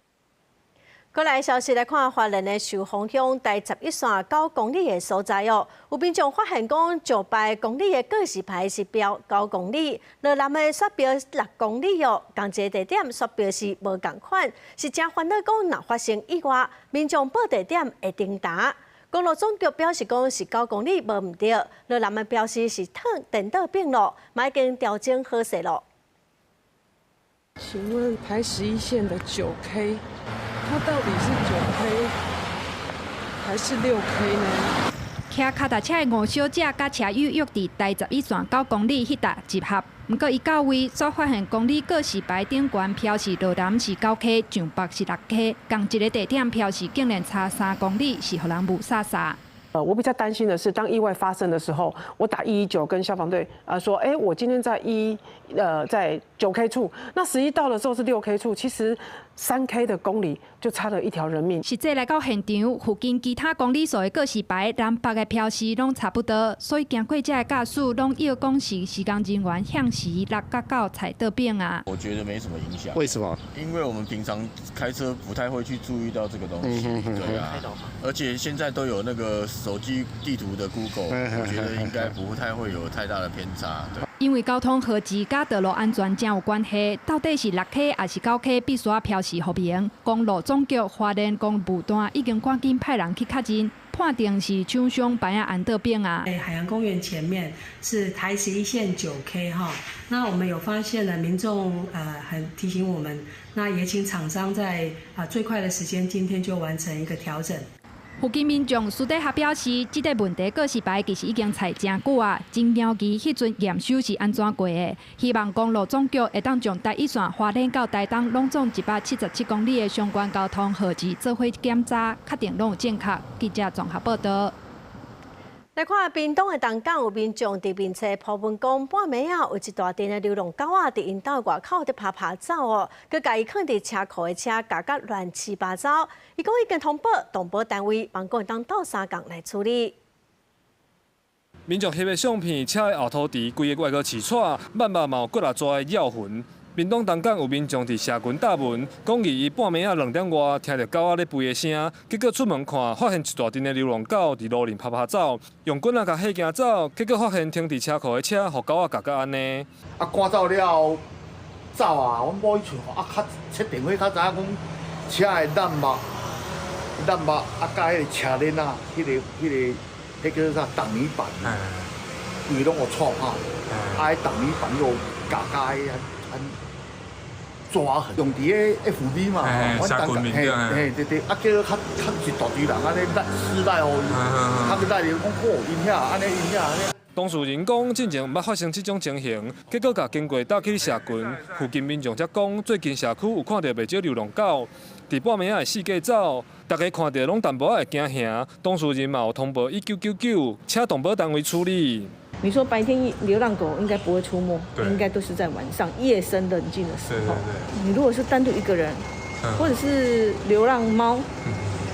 過來消息來看，花蓮的壽豐鄉台十一線9公里的所在哦，有民眾發現講，上百公里的告示牌是標9公里，羅南的煞標6公里哦，仝一個地點煞標是無仝款，是誠煩惱講，若發生意外，民眾報地點會重擔。公路總局表示講是九公里無毋對，羅南的標示是褪顛倒變咯，嘛已經調整好勢咯。請問台十一線的9K，它到底是9K 還是6K 呢？騎跤踏車的吳小姐佮車友約佇台十一線九公里彼搭集合，毋過伊到位煞發現公里告示牌頂懸標示羅南是9K，上北是6K，仝一个地點標示竟然差3公里，是予人霧煞煞。我比較擔心的是，當意外發生的時候，我打119跟消防隊啊說，哎，我今天在9K 處，那實際到的時候是6K 處，其實3K 的公里就差了一條人命。實際來到現場，附近其他公里數的告示牌南北的標示攏差不多，所以經過這的駕駛攏約講是施工人員向時6佮9踩倒變啊。我覺得沒什麼影響。為什麼？因為我們平常開車不太會去注意到這個東西，對啊。而且現在都有那個手機地圖的 Google，我覺得應該不太會有太大的偏差。對。因為交通號誌佮道路安全誠有關係，到底是6K 抑是9K，必須愛標示予明。公路總局花蓮公務段已經趕緊派人去確認，判定是廠商牌仔安倒反啊。海洋公園前面是台11線9K 哈，那我們有發現了民眾很提醒我們，那也請廠商在最快的時間，今天就完成一個調整。附近民眾私底下表示，這個問題告示牌其實已經踩誠久啊，真驚奇彼陣驗收是按怎過的。希望公路總局會當將台一線花蓮到台東攏總177公里的相關交通號誌做伙檢查，確定攏有正確。記者綜合報道。來看屏東的東港有民眾佇面冊 po 文講，半暝仔有一大陣的流浪狗仔佇𪜶兜外口佇趴趴走哦，閣共伊囥佇車庫的車咬甲亂七八糟。伊講已經通報動保單位，望講會當鬥相共來處理。民眾翕的相片，車的後塗池規个外閣飼蔡，慢慢嘛有幾若逝的咬痕。屏東東港有民眾佇社群貼文，講伊半暝仔2點外聽著狗仔咧吠的聲，結果出門看，發現一大陣的流浪狗佇路面趴趴走，用棍仔共嚇驚走，結果發現停佇車庫的車，予狗仔咬甲按呢。啊，趕走了後，走啊！阮某去揣，啊，較切電話較知影講車的擋木、擋木啊，佮彼個車鏈仔，彼個、彼個叫做啥？擋泥板，規攏予挫破，啊，彼擋泥板又咬甲彼按抓痕，用佇个 FB 嘛，阮當嘿嘿對對，啊，結果較較一大堆人按呢私賴予伊，較閣來講好𪜶遐按呢𪜶遐按呢。當事人講，進前毋捌發生這種情形，結果共經過搭去社群，附近民眾才講，最近社區有看著袂少流浪狗，佇半暝仔會四界走，大家看著攏淡薄仔會驚嚇。當事人嘛有通報1999，請動保單位處理。你說白天流浪狗應該不會出沒，應該都是在晚上夜深人靜的時候。你如果是單獨一個人，或者是流浪貓，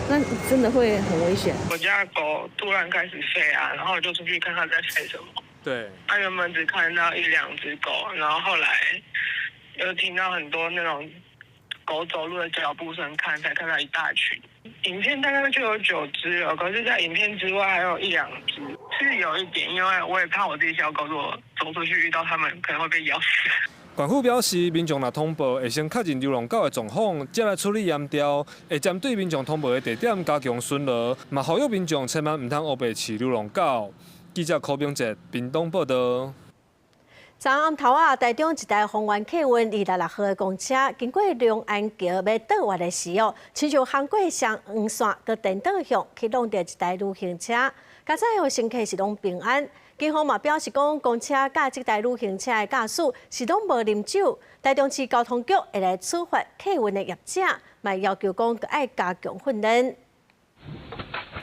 那真的會很危險。我家狗突然開始吠啊，然後我就出去看它在吠什麼。他原本只看到一兩隻狗，然後後來又聽到很多那種狗走路的腳步聲，看才看到一大群。影片大概就有9隻了，可是，在影片之外還有一兩隻，是有一點，因為我也怕我自己小狗如果走出去遇到他們，可能會被咬死。縣府表示，民眾若通報，會先確認流浪狗的狀況，才來處理驗調。會針對民眾通報的地點加強巡邏，嘛呼籲民眾千萬毋通烏白飼流浪狗。記者柯明哲屏東報道。昨暗頭啊，台中一台豐原客運266號的公車，經過龍安橋欲倒彎的時哦，親像行過雙黃線，閣顛倒向去挵著一台旅行車，佳哉予乘客是攏平安。警方嘛表示講，公車佮這台旅行車的駕駛是攏無啉酒。台中市交通局會來處罰客運的業者，嘛要求講閣愛加強訓練。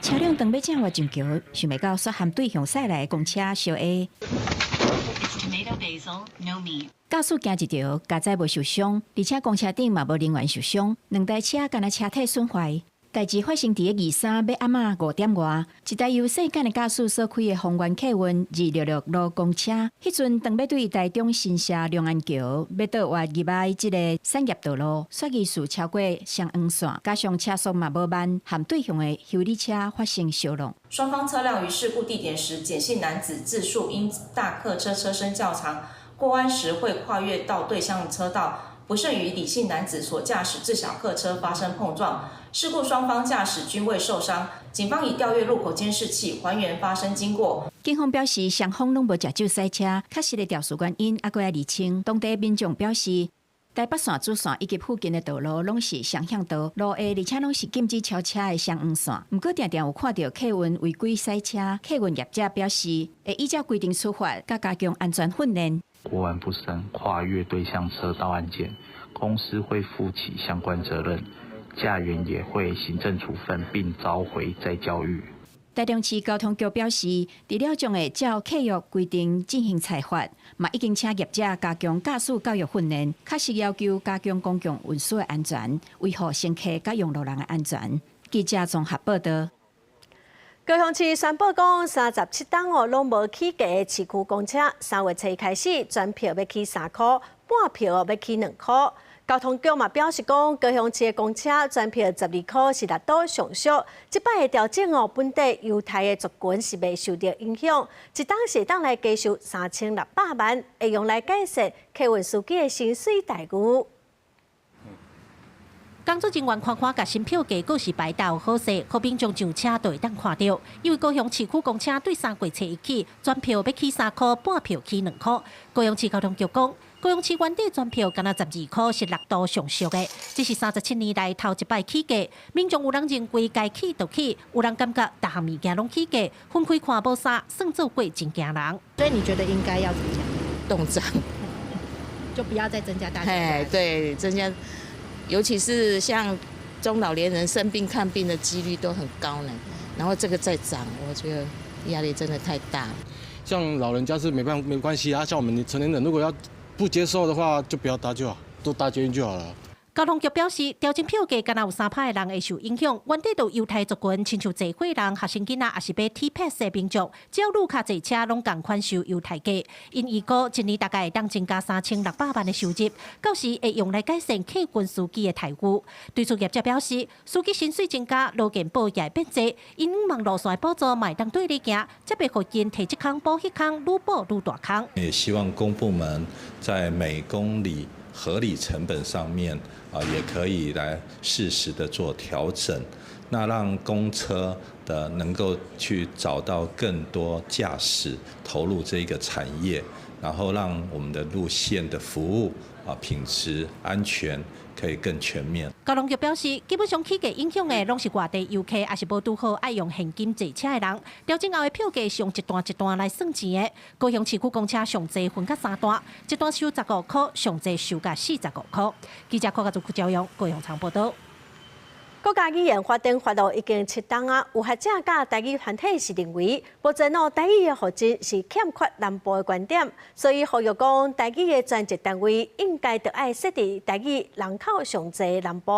車輛當欲正彎上橋，想袂到煞和對向駛來的公車相挨。駕駛驚一著，佳哉無受傷，而且公車頂嘛無人員受傷，兩台車干焦車體損壞。代誌發生佇个23欲暗仔5點外，一台由細間的駕駛所開的豐原客運266路公車，彼陣當欲對台中新社龍安橋欲倒彎入來這个產業道路，煞疑似超過雙黃線，加上車速嘛無慢，和對向的修理車發生相挵。雙方車輛於事故地點時，簡姓男子自述因大客車車身較長，過彎時會跨越到對向車道，不慎與李姓男子所駕駛自小客車發生碰撞。事故雙方駕駛均未受傷，警方已調閱路口監視器，還原發生經過。警方表示，雙方攏無食酒駛車，確實的肇事原因猶閣愛釐清。當地民眾表示，台北線主線以及附近的道路攏是雙向道，路下而且攏是禁止超車的雙黃線。毋過，定定有看著客運違規駛車，客運業者表示會依照規定處罰，佮加強安全訓練。過彎不慎跨越對向車道案件，公司會負起相關責任。駕員也會行政處分並召回再教育。台中市交通局表示，除了將會照契約規定進行裁罰，嘛已經請業者加強駕駛教育訓練，確實要求加強公共運輸的安全，維護乘客佮用路人的安全。記者綜合報道。高雄市宣布講，37冬哦，攏無起價的市區公車，3月初開始全票欲起3箍，半票欲起2箍。交通局嘛表示講，高雄市的公車全票12箍是六都上俗。這擺的調整哦，本地猶太的族群是袂受著影響。一冬是會當來加收3600萬，會用來改善客運司機的薪水待遇。工作人員看看，共新票價告示牌鬥好勢，予民眾上車就會當看著。因為高雄市區公車對三月初一起，全票欲起3箍，半票起2箍。高雄市交通局講，高雄市原底全票干焦12箍，是六度上俗的，這是37年來頭一擺起價。民眾有人認為該起就起，有人感覺逐項物件攏起價，分開看無啥，算做過真驚人。所以你覺得應該要怎樣？凍漲，就不要再增加大家。哎，對，增加，尤其是像中老年人生病看病的幾率都很高呢。然後這個再漲，我覺得壓力真的太大。像老人家是沒辦沒關係啊，像我們成年人如果要不接受的話，就不要搭就好，都搭捷運就好了。交通局表示，調整票價，敢若有3%的人會受影響。原底就猶太族群，親像濟歲人、學生囡仔，抑是買 T Pass 的民眾，只要綠卡坐車，攏仝款收優待價。𪜶預估一年大概會當增加3600萬的收入，到時會用來改善客運司機的待遇。對此業者表示，司機薪水增加，勞健保也會變濟，𪜶往路線的補助嘛會當對咧行，才袂予𪜶提這空補彼空，愈補愈大空。也希望公部門在每公里合理成本上面啊，也可以來適時的做調整，那讓公車的能夠去找到更多駕駛投入這個產業，然後讓我們的路線的服務啊品質安全可以更全面。交通局表示，基本上起價影響的攏是外地遊客，抑是無拄好愛用現金坐車的人。調整後的票價是用一段一段來算錢的。高雄市區公車上濟分甲三段，一段收15箍，上濟收甲45箍。記者柯家祖、柯朝陽高雄場報道。國家語言發展法已經7冬啊，有學者佮台語團體是認為，目前哦台語的發展是欠缺南部的觀點，所以呼籲講台語的專職單位應該著愛設佇台語人口上濟南部。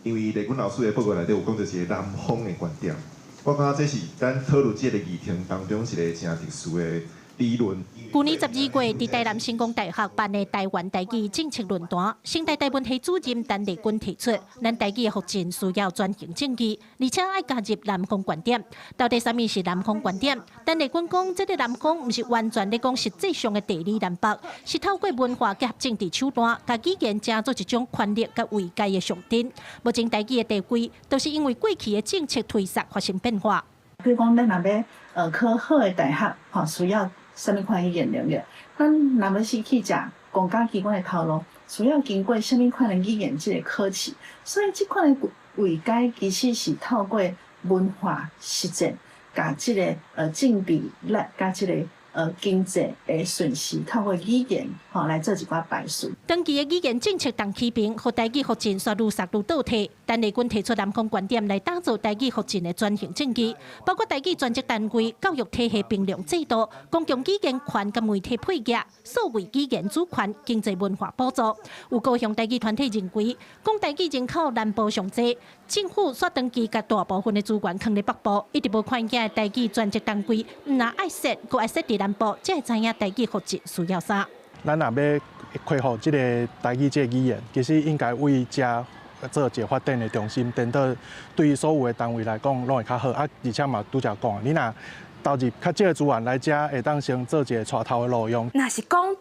因為麗君老師的報告內底有講著一個南方的觀點，我感覺這是咱討論這個議題當中一個誠特殊的理論。舊年12月，佇台南成功大學辦的台灣台語政策論壇，成大台文系主任陳麗君提出，咱台語的發展需要轉型正義，而且愛加入南方觀點。到底啥物是南方觀點？陳麗君講，這個南方毋是完全咧講實際上的地理南北，是透過文化結合政治手段，共語言成做一種權力佮位階的象徵。目前台語的地位，都是因為過去的政策推捒發生變化。比如講，咱若欲考好的大學，吼需要啥物款語言能力？咱若欲是去食公家機關的頭路，需要經過啥物款的語言這個考試？所以這款的位階其實是透過文化實踐，共這個政治力，佮這個經濟的順序，透過語言吼來做一寡排序。長期的語言政策動起平，予台語發展煞愈煞愈倒退。陳麗君提出南方觀點來打造台語發展的轉型正義，包括台語專職單位、教育體系評量制度、公共語言權佮媒體配額、數位語言主權、經濟文化補助。有高雄台語團體認為，講台語人口南部上濟，政府煞長期共大部分的資源囥佇北部，一直無看見台語專職單位，毋但愛設，閣愛設佇南部，才會知影台語發展需要啥。咱若欲恢復這個台語這個語言，其實應該為遮做一個發展的中心，顛倒對於所有的單位來講，攏會較好。啊，而且嘛，拄才講，你若投入較少的資源來遮，會當先做一個帶頭的路用。若是講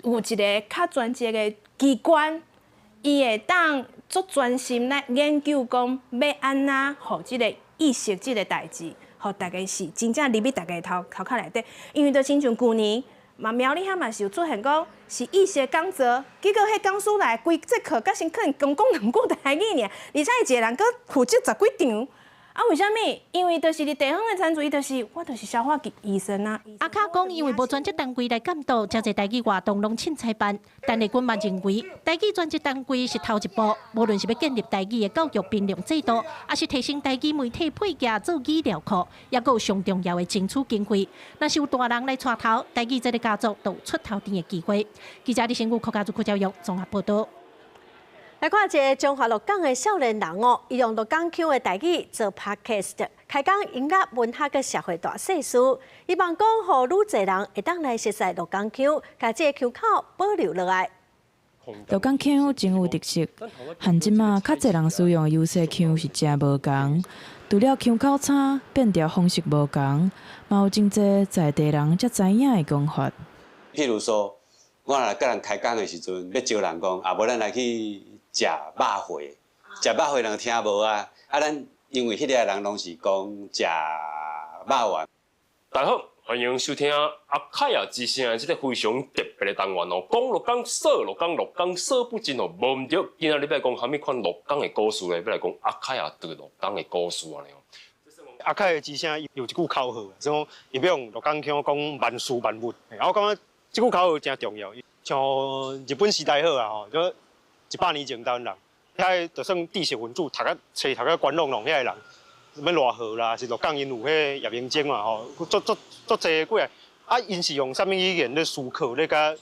有一個較專職的機關，伊會當足專心來研究講，欲按怎予這個意識這個代誌，予大家是真正入去大家頭頭殼內底，因為就親像舊年嘛，苗栗遐嘛是有出現講是意識講座，結果彼講師來規節課，佮先可能講講兩句台語爾，而且伊一個人閣負責十幾場。啊，為啥物？因為就是佇地方的參與，伊就是我就是消化醫生啊。阿卡講，因為無專職單位來監督，遮濟台語活動攏凊彩辦。陳麗君嘛認為，台語專職單位是頭一步，無論是欲建立台語的教育評量制度，抑是提升台語媒體配額做語料庫，抑閣有上重要的爭取經費。若是有大人來帶頭，台語這个家族就有出頭天的機會。記者李新武、柯家祖、柯教育綜合報道。來看一个彰化鹿港的少年人哦，伊用鹿港腔的台語做 podcast，開講音樂、文學佮社會大細事。希望講予愈濟人會當來熟悉鹿港腔，共這个腔口保留落來。鹿港腔真有特色，和這馬較濟人使用的優勢腔是誠無仝。除了腔口差、變調方式無仝，嘛有真濟在地人才知影的講法。譬如說，我若佮人開講的時陣，欲招人講，啊無咱來去。食肉會，食肉會人聽無啊？啊，咱因為彼个人攏是講食肉丸。大家好，歡迎收聽阿凱亞之聲的這個非常特別的單元哦。講鹿港，說鹿港，鹿港說不盡哦，無毋對。今仔日欲來講啥物款鹿港的故事咧？欲來講阿凱亞對鹿港的故事按呢哦。阿凱亞之聲有一句口號，說講伊欲用鹿港腔講萬事萬物。啊，我感覺這句口號誠重要。像日本時代好啊，吼，就100年前台灣人，遐个就算知識分子，讀甲冊讀甲懸挵挵遐个人，啥物賴和啦，是鹿港𪜶有彼个葉明正嘛吼，足足足濟過來，啊，𪜶是用啥物語言咧思考，咧佮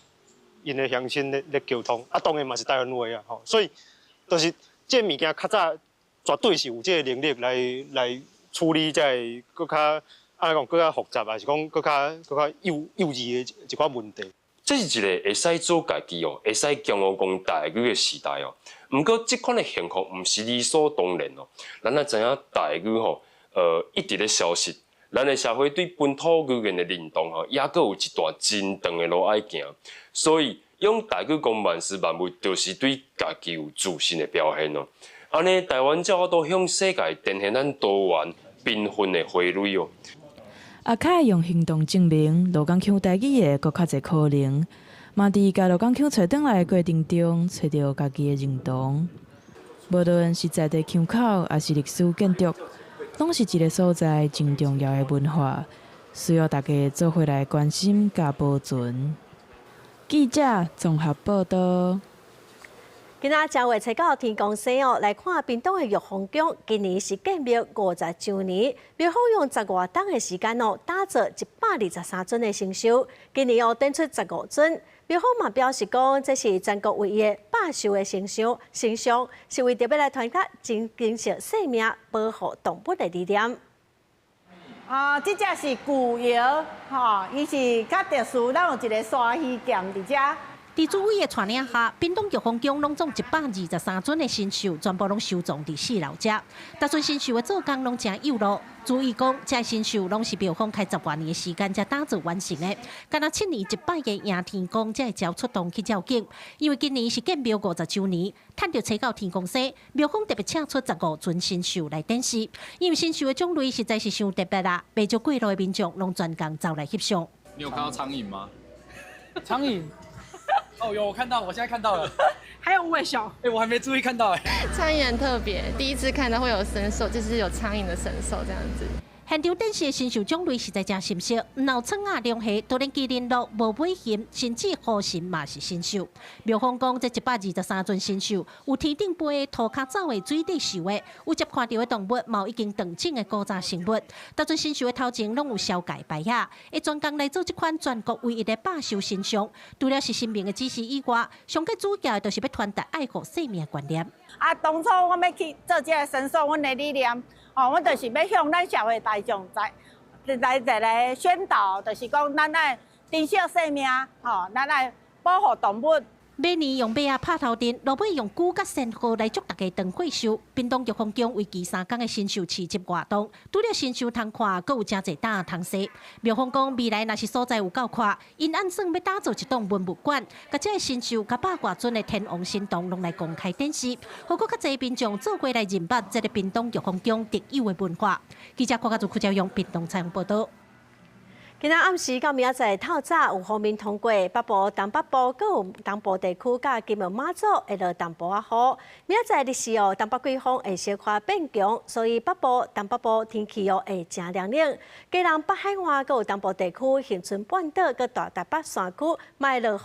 𪜶的鄉親咧溝通，啊，當然嘛是台灣話啊，吼，所以就是這个物件較早絕對是有這个能力來處理這個閣較按呢講閣較複雜，還是講閣較幼稚的一寡問題。這是一個會使做家己哦，會使驕傲講台語的時代哦。毋過，這款的幸福毋是理所當然哦。咱也知影台語吼，一直咧消失。咱的社會對本土語言的認同吼，猶閣有一段真長的路愛行。所以，用台語講萬事萬物，就是對家己有自信的表現哦。按呢，台灣才有法度向世界展現咱多元繽紛的花蕊哦。阿凱用行動證明，鹿港腔台語會閣較濟可能，嘛佇共鹿港腔揣轉來的過程中，揣著家己的認同。無論是在地腔口，抑是歷史建築，攏是一個所在真重要的文化，需要大家做伙來關心佮保存。記者綜合報導。今仔正月初九天公生哦，來看屏東的玉皇宮，今年是建廟50周年，廟方用十外冬的時間哦，打造123尊的神獸，今年哦展出15尊。廟方嘛表示講，這是全國唯一百獸的神像，神像是為著欲來傳達珍惜生命、保護動物的理念。啊，這隻是巨鰩，吼，伊是較特殊，咱有一個鯊魚劍佇遮。佇主委的帶領下，屏東玉皇宮攏總123尊的神獸，全部攏收藏佇四樓遮。逐尊神獸的做工攏誠幼路，注意講，這神獸攏是廟方開10外年的時間才打造完成的。敢若7年一擺的迎天公才會招出動去照景，因為今年是建廟50周年，趁著初九天公生，廟方特別請出15尊神獸來展示。因為神獸的種類實在是傷特別啦，袂少過路的民眾攏專工走來翕相。你有看到蒼蠅嗎？蒼蠅。哦，有，我看到，我現在看到了，還有無尾熊。欸，我還沒注意看到欸。蒼蠅很特別，第一次看到會有神獸，就是有蒼蠅的神獸這樣子。現場展示的神獸種類實在誠新鮮，毋但蒼仔、龍蝦、多連麒麟鹿、無尾熊，甚至虎神嘛是神獸。廟方講，這123尊神獸有天頂飛、塗跤走的、水底游的，有接看著的動物，嘛有已經斷種的古早生物。逐尊神獸的頭前攏有消界牌仔，會專工來做這款全國唯一的百獸神像。除了是神明的指示以外，上蓋主要的就是欲傳達愛護生命的觀念。啊，當初我欲去做這个神獸，阮的理念，哦，阮就是欲向咱社會大眾來來一個宣導，就是講咱愛珍惜生命，吼，咱愛保護動物。馬年用馬仔拍頭陣，落尾用龜佮仙鶴來祝大家長歲壽。屏東玉皇宮為期3天的神獸市集活動，除了神獸通看，閣有誠濟搭通踅。廟方講，未來若是所在有夠闊，𪜶按算欲打造一棟文物館，共這个神獸佮100外尊的天王神童攏來公開展示，予閣較濟民眾做伙來認捌這个屏東玉皇宮特有的文化。記者郭家祖、柯昭勇屏東採訪報導。今仔暗時到明仔載透早有鋒面通過北部、東北部，閣有東部地區，佮金門馬祖會落淡薄仔雨。明仔載日時哦，東北季風會小可變強，所以北部、東北部天氣哦會誠涼冷。基隆北海岸閣有東部地區、恆春半島、閣大台北山區嘛會落雨。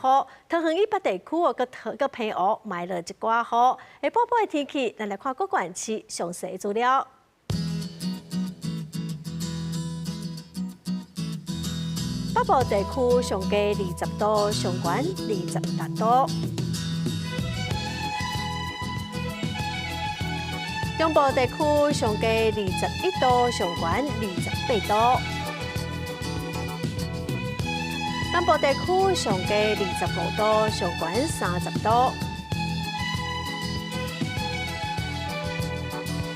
桃園以北地區哦，閣澎湖嘛會落一寡雨。下晡晡的天氣，咱來看各縣市詳細資料。北部地區上低20度，上懸26度。中部地區上低21度，上懸28度。南部地區上低25度，上懸30度。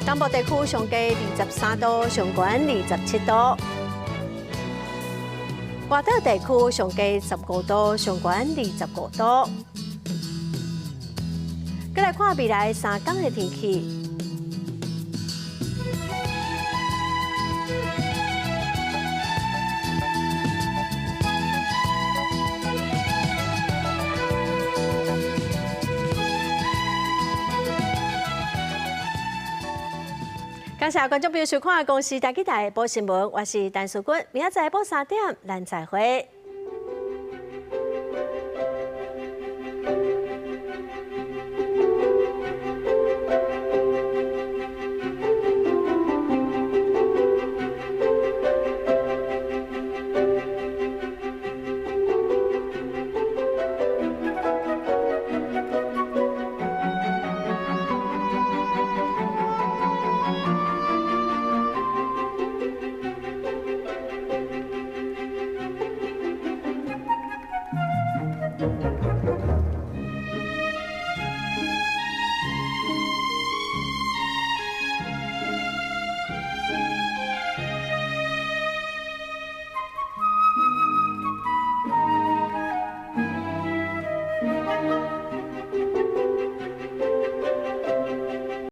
東部地區上低23度，上懸27度。外島地區上低15度，上懸25度。閣來看未來3工的天氣。感謝觀眾朋友收看《公視台語台報新聞》，我是陳淑君，明仔載下晡3點，咱再會。